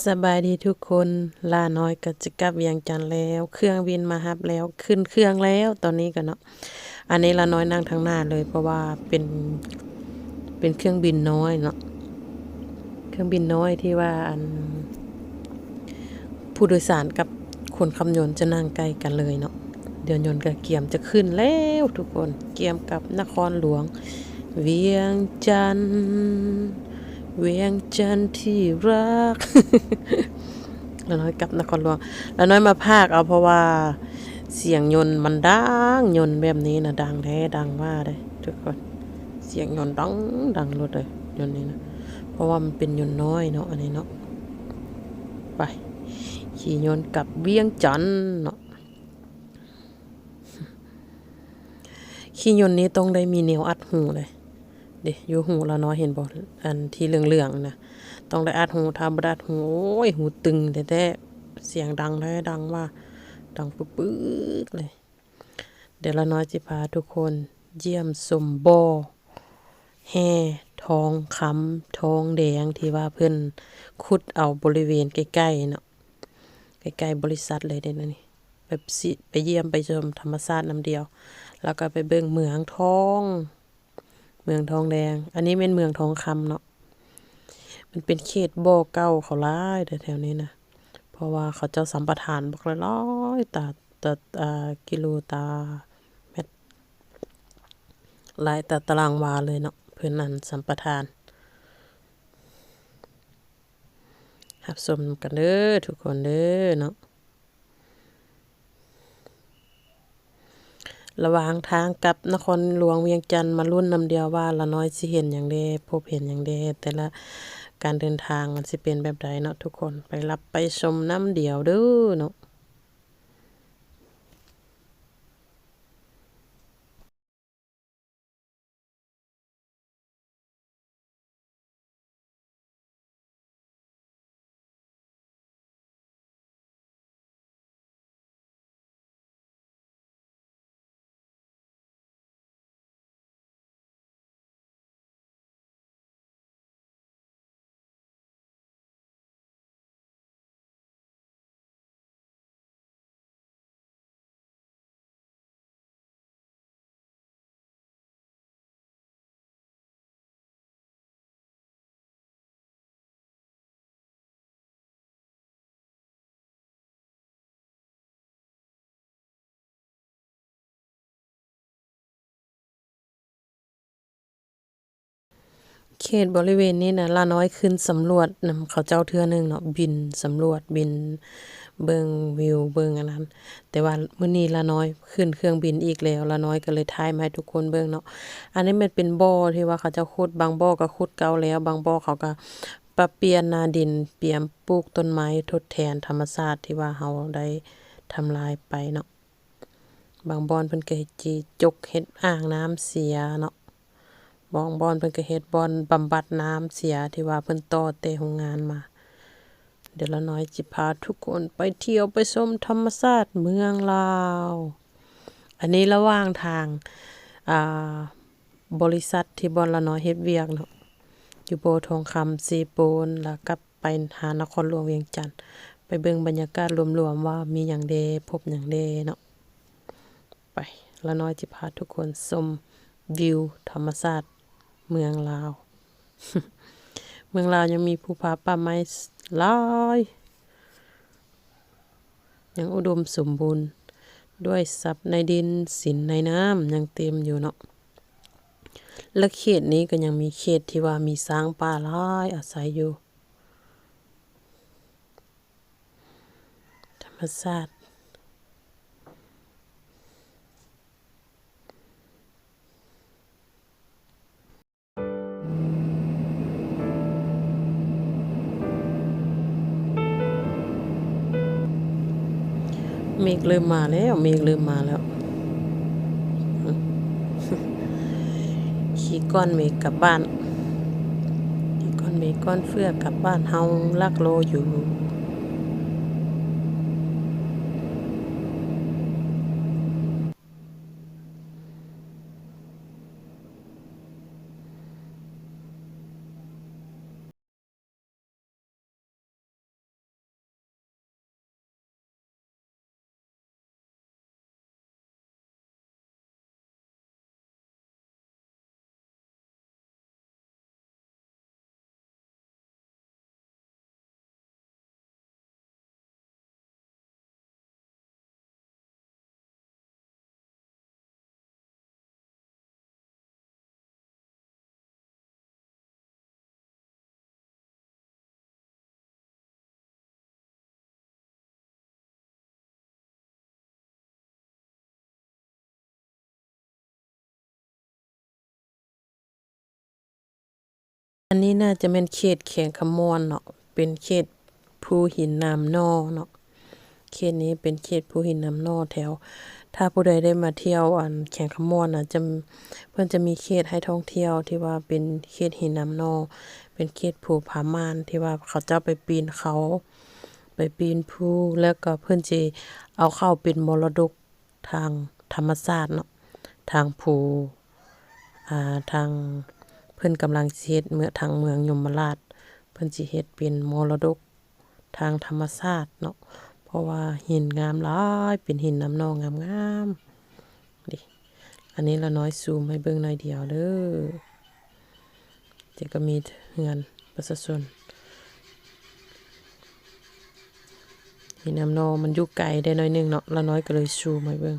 ສະບາຍດີທຸກຄົນ, ຫຼ້ານ້ອຍກໍຈະກັບວຽງຈັນແລ້ວ, ເຄື່ອງບິນມາຮັບແລ້ວ, ຂຶ້ນເຄື່ອງແລ້ວຕອນນີ້ກໍເນາະ. ອັນນີ້ຫຼ້ານ້ອຍນັ່ງທາງໜ້າເລີຍ ເພາະວ່າເປັນ ເປັນເຄື່ອງບິນນ້ອຍເນາະ, ເຄື່ອງບິນນ້ອຍທີ່ວ່າ ອັນ ຜູ້ໂດຍສານກັບຄົນຂັບຍົນຈະນັ່ງໃກ້ກັນເລີຍເນາະ. ດຽວຍົນກໍກຽມຈະຂຶ້ນແລ້ວທຸກຄົນ, ກຽມກັບນະຄອນຫຼວງວຽງຈັນ, ວຽງຈັນທີ່ຮັກ. ຫຼ້ານ້ອຍກັບນະຄອນຫຼວງ, ຫຼ້ານ້ອຍມາພາກເອົາ ເພາະວ່າສຽງຍົນມັນດັງ, ຍົນແບບນີ້ນະ ດັງແທ້ດັງວ່າເດ້ທຸກຄົນ. ສຽງຍົນດັງໆໂລດເລີຍ ຍົນນີ້ນະ, ເພາະວ່າມັນເປັນຍົນນ້ອຍເນາະ ອັນນີ້ເນາະ. ໄປ ຂີ່ຍົນກັບວຽງຈັນເນາະ. ຂີ່ຍົນນີ້ຕ້ອງໄດ້ມີແນວອັດຫູເດ້. ເດ້ ຢູ່ຫູລະເນາະ ເຫັນບໍ່ ອັນທີ່ເຫຼືອງໆນະ ຕ້ອງໄດ້ອັດຫູ. ຖ້າບໍ່ໄດ້ອັດຫູ ໂອ້ຍ ຫູຕຶງແທ້ໆ, ສຽງດັງແທ້ດັງວ່າ ດັງປຶກໆເລີຍ. ດຽວລະນ້ອຍຊິພາທຸກຄົນຢ້ຽມຊົມບໍ່ແຮ່ທອງຄຳທອງແດງ ທີ່ວ່າເພິ່ນຂຸດເອົາບໍລິເວນໃກ້ໆເນາະ, ໃກ້ໆບໍລິສັດເລີຍເດ້ນີ້. ໄປຊິ ໄປຢ້ຽມໄປຊົມທຳມະຊາດນຳດຽວ, ແລ້ວກໍໄປເບິ່ງເມືອງທອງ ເມືອງທອງແດງ. ອັນນີ້ແມ່ນເມືອງທອງຄຳເນາະ, ມັນເປັນເຂດບໍ່ເກົ່າເຂົາຫຼາຍແຖວໆນີ້ນະ, ເພາະວ່າເຂົາເຈົ້າສຳປະທານບັກຫຼາຍໆ ຕາ ຕາ ອ່າ ກິໂລຕາແມັດ ຫຼາຍຕາຕະລາງວາເລີຍເນາະ, ເພິ່ນອັນສຳປະທານ. ຮັບຊົມນຳກັນເດີທຸກຄົນເດີເນາະ. ລະຫວ່າງທາງກັບນະຄອນຫຼວງວຽງຈັນ ມາລຸ້ນນຳດຽວວ່າລະນ້ອຍຊິເຫັນຫຍັງແດ່ ພົບເຫັນຫຍັງແດ່, ແຕ່ລະການເດີນທາງມັນຊິເປັນແບບໃດເນາະທຸກຄົນ. ໄປຮັບໄປຊົມນຳດຽວເດີເນາະ. ເຂດບໍລິເວນນີ້ນະ ລານ້ອຍຂຶ້ນສຳຫຼວດນຳເຂົາເຈົ້າເທື່ອໜຶ່ງເນາະ, ບິນສຳຫຼວດ ບິນເບິ່ງວິວ ເບິ່ງອັນນັ້ນ. ແຕ່ວ່າມື້ນີ້ລານ້ອຍຂຶ້ນເຄື່ອງບິນອີກແລ້ວ, ລານ້ອຍກໍເລີຍຖ່າຍມາໃຫ້ທຸກຄົນເບິ່ງເນາະ. ອັນນີ້ແມ່ນເປັນບໍ່ທີ່ວ່າເຂົາເຈົ້າຂຸດ, ບາງບໍ່ກໍຂຸດເກົ່າແລ້ວ, ບາງບໍ່ເຂົາກໍ ປັບປ່ຽນໜ້າດິນ, ປ່ຽນປູກຕົ້ນໄມ້ທົດແທນທຳມະຊາດທີ່ວ່າເຮົາໄດ້ທຳລາຍໄປເນາະ. ບາງບ່ອນເພິ່ນກໍເຮັດຈີຈົກ, ເຮັດອ່າງນ້ຳເສຍເນາະ. ບາງບ່ອນເພິ່ນກໍເຮັດບ່ອນບຳບັດນ້ຳເສຍທີ່ວ່າເພິ່ນຕໍ່ແຕ່ໂຮງງານມາ. ດຽວລານ້ອຍຊິພາທຸກຄົນໄປທ່ຽວໄປຊົມທຳມະຊາດເມືອງລາວ. ອັນນີ້ລະຫວ່າງທາງ ອ່າ ບໍລິສັດທີ່ບ່ອນລານ້ອຍເຮັດວຽກເນາະ ຢູ່ບໍ່ທອງຄຳເຊໂປນ ລະກັບໄປຫານະຄອນຫຼວງວຽງຈັນ, ໄປເບິ່ງບັນຍາກາດລວມໆວ່າມີຫຍັງແດ່ ພົບຫຍັງແດ່ເນາະ. ໄປ ລານ້ອຍຈະພາທຸກຄົນຊົມວິວທຳມະຊາດເມືອງລາວ. ເມືອງລາວຍັງມີພູຜາປ່າໄມ້ຫຼາຍ. ຍັງອຸດົມສົມບູນດ້ວຍຊັບໃນດິນ, ສິນໃນນ້ຳ ຍັງເຕັມຢູ່ເນາະ. ແລະ ເຂດນີ້ກໍຍັງມີເຂດທີ່ວ່າມີຊ້າງປ່າຫຼາຍອາໄສຢູ່. ທຳມະຊາດ. ເມກເລີ່ມມາແລ້ວ, ເມກເລີ່ມມາແລ້ວ. ຂີ່ກ້ອນເມກກັບບ້ານ, ຂີ່ກ້ອນເມກກ້ອນເຟືອກັບບ້ານເຮົາລັກລໍຢູ່. ອັນນີ້ໜ້າຈະແມ່ນເຂດແຂວງຄຳມ່ວນເນາະ ເປັນເຂດພູຫີນໜາມໜໍ່ເນາະ. ເຂດນີ້ເປັນເຂດພູຫີນໜາມໜໍ່ແຖວ ຖ້າຜູ້ໃດໄດ້ມາທ່ຽວອັນແຂວງຄຳມ່ວນນະ ຈະ ເພິ່ນຈະມີເຂດໃຫ້ທ່ອງທ່ຽວທີ່ວ່າເປັນເຂດຫີນໜາມໜໍ່ ເປັນເຂດພູຜາມ່ານ ທີ່ວ່າເຂົາເຈົ້າໄປປີນເຂົາ ໄປປີນພູ ແລ້ວກໍເພິ່ນຊິເອົາເຂົ້າເປັນມໍລະດົກ ທາງທຳມະຊາດເນາະ ທາງພູ ອ່າ ທາງ ເພິ່ນກຳລັງຊິເຮັດເມືອງ ທາງເມືອງຍົມມະລາດ ເພິ່ນຊິເຮັດເປັນມໍລະດົກທາງທຳມະຊາດເນາະ ເພາະວ່າຫີນງາມຫຼາຍ ເປັນຫີນໜາມໜໍ່ງາມໆ ເດ້. ອັນນີ້ລານ້ອຍຊູມໃຫ້ເບິ່ງໜ້ອຍດຽວເດີ. ແຕ່ກໍມີເຮືອນປະຊາຊົນ ເຫັນນຳເນາະ ມັນຢູ່ໄກໄດ້ໜ້ອຍໜຶ່ງເນາະ ລານ້ອຍກໍເລີຍຊູມໃຫ້ເບິ່ງ.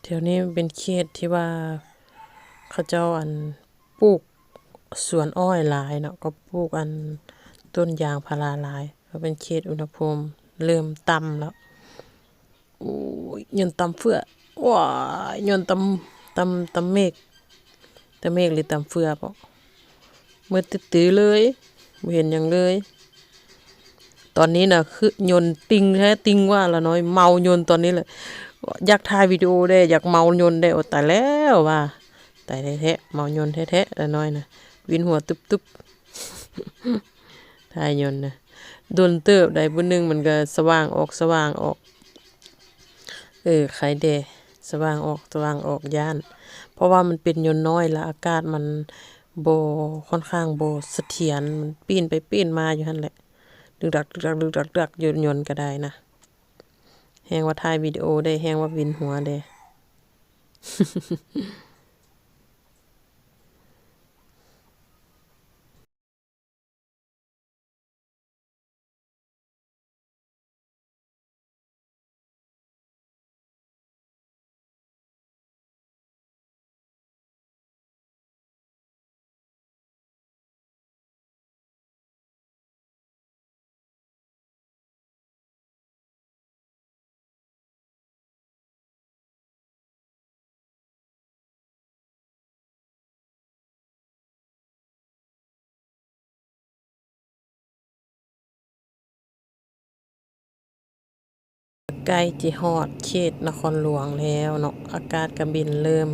ແຖວນີ້ເປັນເຂດທີ່ວ່າເຂົາເຈົ້າ ອັນ ປູກສວນອ້ອຍຫຼາຍເນາະ ກໍປູກ ອັນ ຕົ້ນຢາງພາລາຫຼາຍ ກໍເປັນເຂດອຸນຫະພູມເລີ່ມຕ່ຳແລ້ວ. ໂອ້ຍ ຍົນຕຳເຟືອ ວ້າຍ ຍົນຕຳ ຕຳ ຕຳເໝກ ຕຳເໝກ ຫຼື ຕຳເຟືອບໍ ມືດຕື້ໆເລີຍ ບໍ່ເຫັນຫຍັງເລີຍ. ຕອນນີ້ນະ ຄືຍົນຕິ່ງແທ້ຕິ່ງວ່າ ລານ້ອຍເມົາຍົນຕອນນີ້ແຫຼະ ຢາກຖ່າຍວິດີໂອແດ່ ຢາກເມົາຍົນແດ່. ໂອ້ ຕາຍແລ້ວວ່າ ຕາຍແທ້ໆ ເມົາຍົນແທ້ໆ ລານ້ອຍນະ ວິນຫົວຕຸບໆ ຖ່າຍຍົນນະ. ດົນເຕີບໄດ໋ ມື້ໜຶ່ງມັນກໍສະຫວ່າງອອກ ສະຫວ່າງອອກ. ເອີ ໄຄແດ່ ສະຫວ່າງອອກ ສະຫວ່າງອອກ ຢ້ານ ເພາະວ່າມັນເປັນຍົນນ້ອຍ ແລະ ອາກາດມັນບໍ່ ຂ້ອນຂ້າງບໍ່ສະຖຽນ ມັນປີ້ນໄປປີ້ນມາຢູ່ຫັ້ນແຫຼະ ດຶກດັກ ດຶກດັກ ດຶກດັກ ຢູ່ຍົນກໍໄດ້ນະ. ແຮງວ່າຖ່າຍວິດີໂອໄດ້ ແຮງວ່າວິນຫົວເດ້. ໃກ້ຈະຮອດເຂດນະຄອນຫຼວງແລ້ວເນາະ ອາກາດກະບິນເລີ່ມ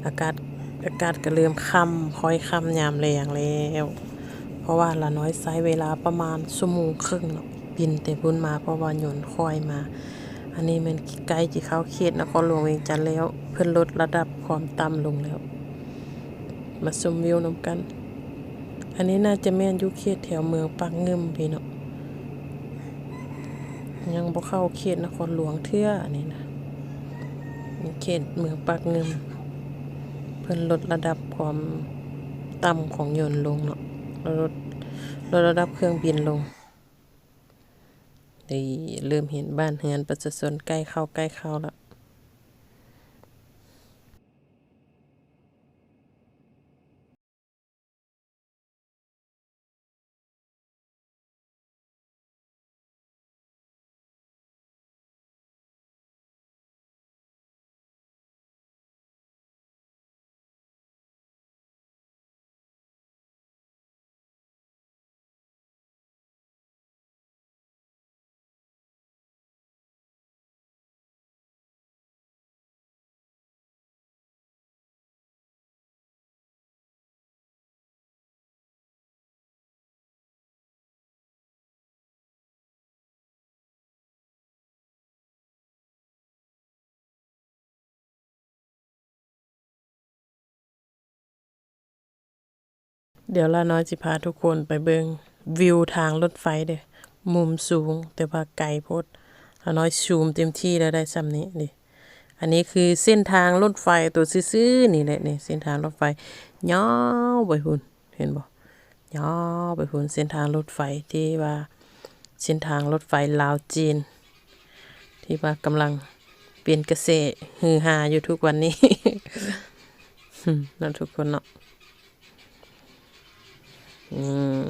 ອາກາດ ອາກາດກະເລີ່ມຄ່ຳ ຄ້ອຍຄ່ຳຍາມແລງແລ້ວ ເພາະວ່າລານ້ອຍໃຊ້ເວລາປະມານຊົ່ວໂມງເຄິ່ງເນາະ ບິນແຕ່ພຸ້ນມາ ເພາະວ່າຍົນຂ້ອຍມາ. ອັນນີ້ແມ່ນໃກ້ຈະເຂົ້າເຂດນະຄອນຫຼວງວຽງຈັນແລ້ວ ເພິ່ນລົດລະດັບຄວາມຕ່ຳລົງແລ້ວ. ມາຊົມວິວນຳກັນ. ອັນນີ້ໜ້າຈະແມ່ນຢູ່ເຂດແຖວເມືອງປາກງື່ມພີ້ເນາະ ຍັງບໍ່ເຂົ້າເຂດນະຄອນຫຼວງເທື່ອ ອັນນີ້ນະ ເຂດເມືອງປາກງື່ມ. ເພິ່ນລົດລະດັບຄວາມຕ່ຳຂອງຍົນລົງເນາະ ລົດ ລົດລະດັບເຄື່ອງບິນລົງ. ນີ້ ເລີ່ມເຫັນບ້ານເຮືອນປະຊາຊົນໃກ້ເຂົ້າ ໃກ້ເຂົ້າແລ້ວ. ດຽວລານ້ອຍຊິພາທຸກຄົນໄປເບິ່ງວິວທາງລົດໄຟເດີ້ ມຸມສູງ ແຕ່ວ່າໄກໂພດ. ລານ້ອຍຊູມເຕັມທີ່ແລ້ວ ໄດ້ຊ່ຳນີ້ເດ້. ອັນນີ້ຄືເສັ້ນທາງລົດໄຟໂຕຊື່ໆນີ້ແຫຼະນີ້ ເສັ້ນທາງລົດໄຟຍາວໄປພຸ້ນ ເຫັນບໍ່? ຍາວໄປພຸ້ນ ເສັ້ນທາງລົດໄຟທີ່ວ່າ ເສັ້ນທາງລົດໄຟລາວ-ຈີນ ທີ່ວ່າກຳລັງເປັນກະແສຮືຮາຢູ່ທຸກວັນນີ້ ເນາະທຸກຄົນເນາະ. ອືມ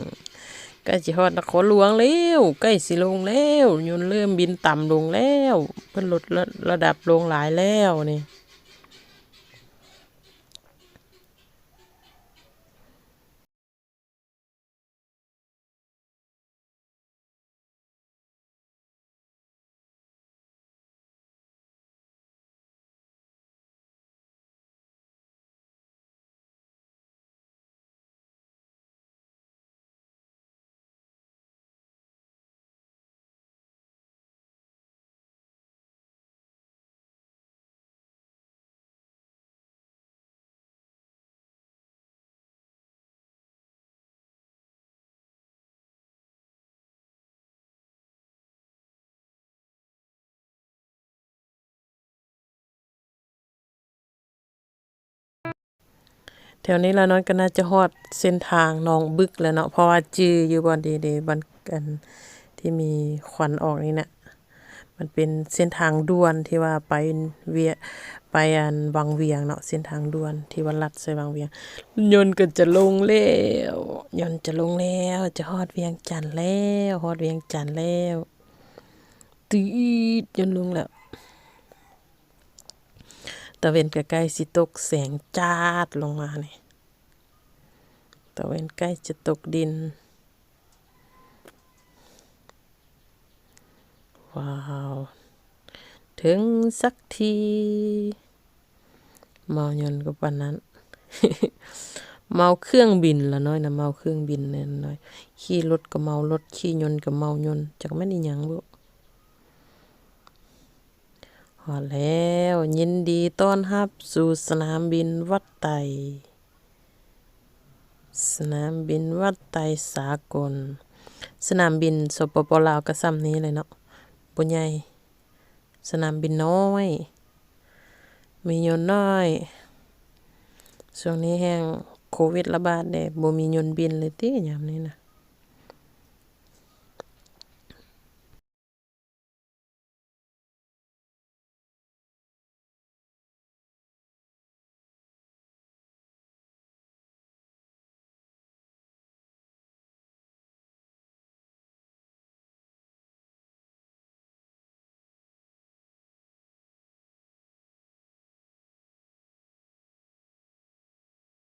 ໃກ້ຊິຮອດນະຄອນຫຼວງແລ້ວ ໃກ້ຊິລົງແລ້ວ ຍົນເລີ່ມບິນຕ່ຳລົງແລ້ວ ເພິ່ນລົດລະ ລະດັບລົງຫຼາຍແລ້ວນີ້. ແຖວນີ້ລານ້ອຍກໍໜ້າຈະຮອດເສັ້ນທາງໜອງບຶກແລ້ວເນາະ ເພາະວ່າຈື່ຢູ່ບ່ອນທີ່ ທີ່ ບ່ອນ ອັນ ທີ່ມີຄວັນອອກນີ້ນະ. ມັນເປັນເສັ້ນທາງດ່ວນທີ່ວ່າໄປວຽງ ໄປອັນວັງວຽງເນາະ ເສັ້ນທາງດ່ວນທີ່ວ່າລັດໃສ່ວັງວຽງ. ຍົນກໍຈະລົງແລ້ວ ຍົນຈະລົງແລ້ວ ຈະຮອດວຽງຈັນແລ້ວ ຮອດວຽງຈັນແລ້ວ. ຕີດ ຍົນລົງແລ້ວ ຕາເວັນກໍໃກ້ຊິຕົກ ແສງຈ້າດລົງມານີ້ ຕາເວັນໃກ້ຈະຕົກດິນ. ວ້າວ ເຖິງສັກທີ ເມົາຍົນກໍປານນັ້ນ ເມົາເຄື່ອງບິນລະນ້ອຍນະ ເມົາເຄື່ອງບິນແນ່ນອນ ຂີ່ລົດກໍເມົາລົດ ຂີ່ຍົນກໍເມົາຍົນ ຈັກແມ່ນອີ່ຫຍັງບຸ. ຮອດແລ້ວ ຍິນດີຕ້ອນຮັບສູ່ສະໜາມບິນວັດໄຕ ສະໜາມບິນວັດໄຕສາກົນ. ສະໜາມບິນ ສປປ ລາວ ກໍຊ່ຳນີ້ແຫຼະເນາະ ບໍ່ໃຫຍ່ ສະໜາມບິນນ້ອຍ ມີຍົນນ້ອຍ. ຊ່ວງນີ້ແຮ່ງໂຄວິດລະບາດເດ້ ບໍ່ມີຍົນບິນເລີຍຕິ ຍາມນີ້ນະ.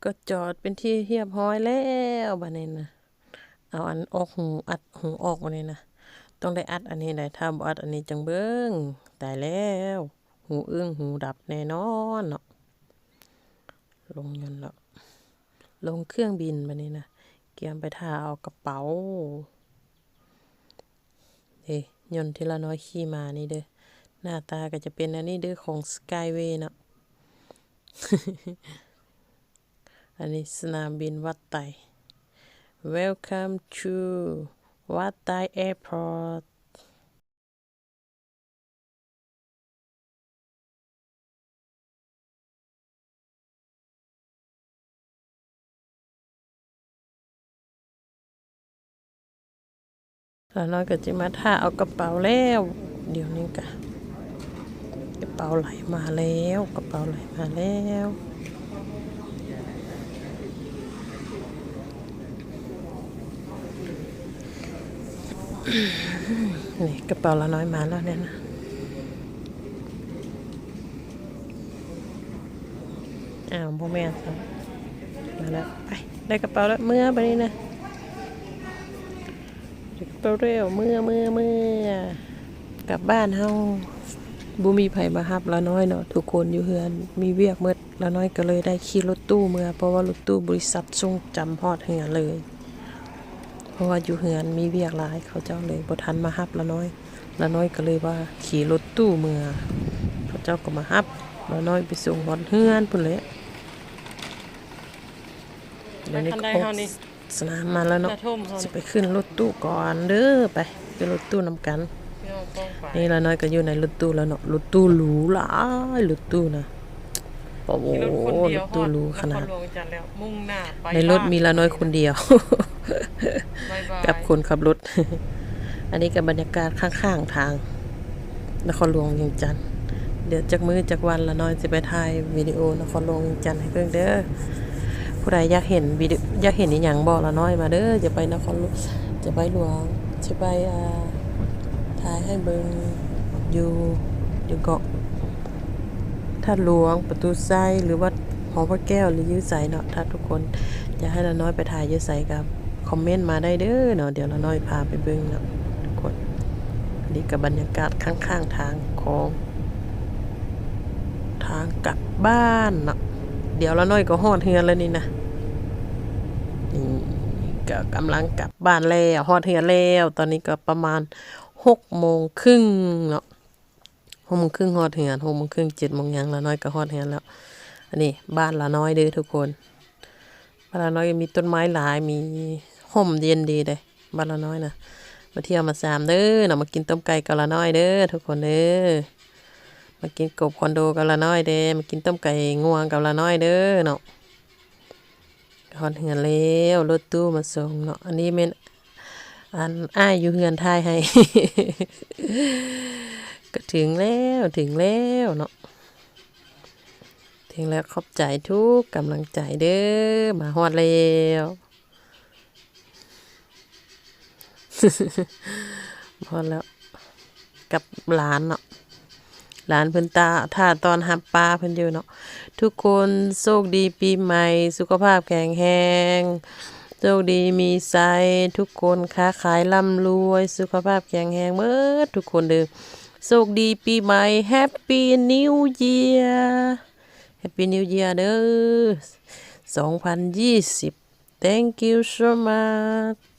ກໍຈອດເປັນທີ່ຮຽບຮ້ອຍແລ້ວ ບາດນີ້ນະ ເອົາອັນອອກຫູ ອັດຫູອອກ ບາດນີ້ນະ ຕ້ອງໄດ້ອັດອັນນີ້ໄດ໋ ຖ້າບໍ່ອັດອັນນີ້ຈັ່ງເບິ່ງ ຕາຍແລ້ວ ຫູອຶ້ງຫູດັບແນ່ນອນເນາະ. ລົງຍົນແລ້ວ ລົງເຄື່ອງບິນ ບາດນີ້ນະ ກຽມໄປຖ້າເອົາກະເປົາ. ເດ້ ຍົນທີ່ລານ້ອຍຂີ່ມານີ້ເດີ ໜ້າຕາກໍຈະເປັນແນວນີ້ເດີ ຂອງ Skyway ເນາະ. ອັນນີ້ສະໜາມບິນວັດໄຕ Welcome to ວັດໄຕ Airport. ລານ້ອຍກໍຈະມາຖ້າເອົາກະເປົາແລ້ວ ດຽວນີ້ກະ ກະເປົາໄຫຼມາແລ້ວ ກະເປົາໄຫຼມາແລ້ວ. ນີ້ກະເປົາລານ້ອຍມາແລ້ວນີ້ນະ. ອ້າວ ບໍ່ແມ່ນຊະ ມາແລ້ວ ໄປ ໄດ້ກະເປົາແລ້ວ ເມືອບາດນີ້ນະ ໄດ້ກະເປົາແລ້ວ ເມືອ ເມືອ ເມືອ ກັບບ້ານເຮົາ. ບໍ່ມີໃຜມາຮັບລານ້ອຍເນາະ ທຸກຄົນຢູ່ເຮືອນມີວຽກໝົດ ລານ້ອຍກໍເລີຍໄດ້ຂີ່ລົດຕູ້ເມືອ ເພາະວ່າລົດຕູ້ບໍລິສັດສົ່ງຈຳຮອດເຮືອນເລີຍ ເພາະວ່າຢູ່ເຮືອນມີວຽກຫຼາຍ ເຂົາເຈົ້າເລີຍບໍ່ທັນມາຮັບລານ້ອຍ. ລານ້ອຍກໍເລີຍວ່າຂີ່ລົດຕູ້ເມືອ ເຂົາເຈົ້າກໍມາຮັບລານ້ອຍໄປສົ່ງຮອດເຮືອນພຸ້ນແຫຼະ. ດຽວນີ້ກໍອອກສະໜາມມາແລ້ວເນາະ ຊິໄປຂຶ້ນລົດຕູ້ກ່ອນເດີ. ໄປຂຶ້ນລົດຕູ້ນຳກັນ. ນີ້ລານ້ອຍກໍຢູ່ໃນລົດຕູ້ແລ້ວເນາະ. ລົດຕູ້ຫຼູຫຼາຍ ລົດຕູ້ນະ ໂອ້ໂຫ ລົດຕູ້ຫຼູຂະໜາດ. ໃນລົດມີລານ້ອຍຄົນດຽວກັບຄົນຂັບລົດ. ອັນນີ້ກໍບັນຍາກາດຂ້າງໆທາງ ນະຄອນຫຼວງວຽງຈັນ. ດຽວຈັກມື້ຈັກວັນລານ້ອຍຊິໄປຖ່າຍວິດີໂອນະຄອນຫຼວງວຽງຈັນໃຫ້ເບິ່ງເດີ. ຜູ້ໃດຢາກເຫັນວິດີ ຢາກເຫັນອີ່ຫຍັງບອກລານ້ອຍມາເດີ. ຈະໄປນະຄອນຫຼວງ ຈະໄປຫຼວງ ຈະໄປ ອ່າ ຖ່າຍໃຫ້ເບິ່ງຢູ່ ຢູ່ເກາະທາດຫຼວງ ປະຕູໄຊ ຫຼືວັດ ຫໍພະແກ້ວ ຫຼືຢູ່ໃສເນາະ. ຖ້າທຸກຄົນຢາກໃຫ້ລານ້ອຍໄປຖ່າຍຢູ່ໃສກໍຄອມເມັນມາໄດ້ເດີເນາະ. ດຽວລານ້ອຍພາໄປເບິ່ງເນາະທຸກຄົນ. ອັນນີ້ກໍບັນຍາກາດຂ້າງໆທາງຂອງທາງກັບບ້ານເນາະ. ດຽວລານ້ອຍກໍຮອດເຮືອນແລ້ວນີ້ນະ. ນີ້ກໍກຳລັງກັບບ້ານແລ້ວ ຮອດເຮືອນແລ້ວ. ຕອນນີ້ກໍປະມານຫົກໂມງຄຶ່ງເນາະ. ຫົກໂມງຄຶ່ງຮອດເຮືອນ ຫົກໂມງຄຶ່ງ ເຈັດໂມງຫຍັງ ລານ້ອຍກໍຮອດເຮືອນແລ້ວ. ອັນນີ້ບ້ານລານ້ອຍເດີທຸກຄົນ. ບ້ານລານ້ອຍມີຕົ້ນໄມ້ຫຼາຍ ມີຮົ່ມເຢັນດີເດ້ ບ້ານລານ້ອຍນະ. ມາທ່ຽວມາຊາມເດີເນາະ ມາກິນຕົ້ມໄກ່ກັບລານ້ອຍເດີທຸກຄົນເດີ. ມາກິນກົບຄອນໂດກັບລານ້ອຍເດ້ ມາກິນຕົ້ມໄກ່ງວງກັບລານ້ອຍເດີເນາະ. ຮອດເຮືອນແລ້ວ ລົດຕູ້ມາສົ່ງເນາະ. ອັນນີ້ແມ່ນ ອັນ ອ້າຍຢູ່ເຮືອນຖ່າຍໃຫ້. ກໍເຖິງແລ້ວ ເຖິງແລ້ວເນາະ ເຖິງແລ້ວ. ຂອບໃຈທຸກກຳລັງໃຈເດີ ມາຮອດແລ້ວ. ຮອດແລ້ວ ກັບຫຼານເນາະ. ຫຼານເພິ່ນຕາ ຖ້າຕ້ອນຮັບປ້າເພິ່ນຢູ່ເນາະ. ທຸກຄົນໂຊກດີປີໃໝ່ ສຸຂະພາບແຂງແຮງ ໂຊກດີມີໄຊ ທຸກຄົນຄ້າຂາຍລ່ຳລວຍ ສຸຂະພາບແຂງແຮງເໝິດທຸກຄົນເດີ. ໂຊກດີປີໃໝ່ Happy New Year Happy New Year ເດີ ສອງພັນຊາວ Thank you so much.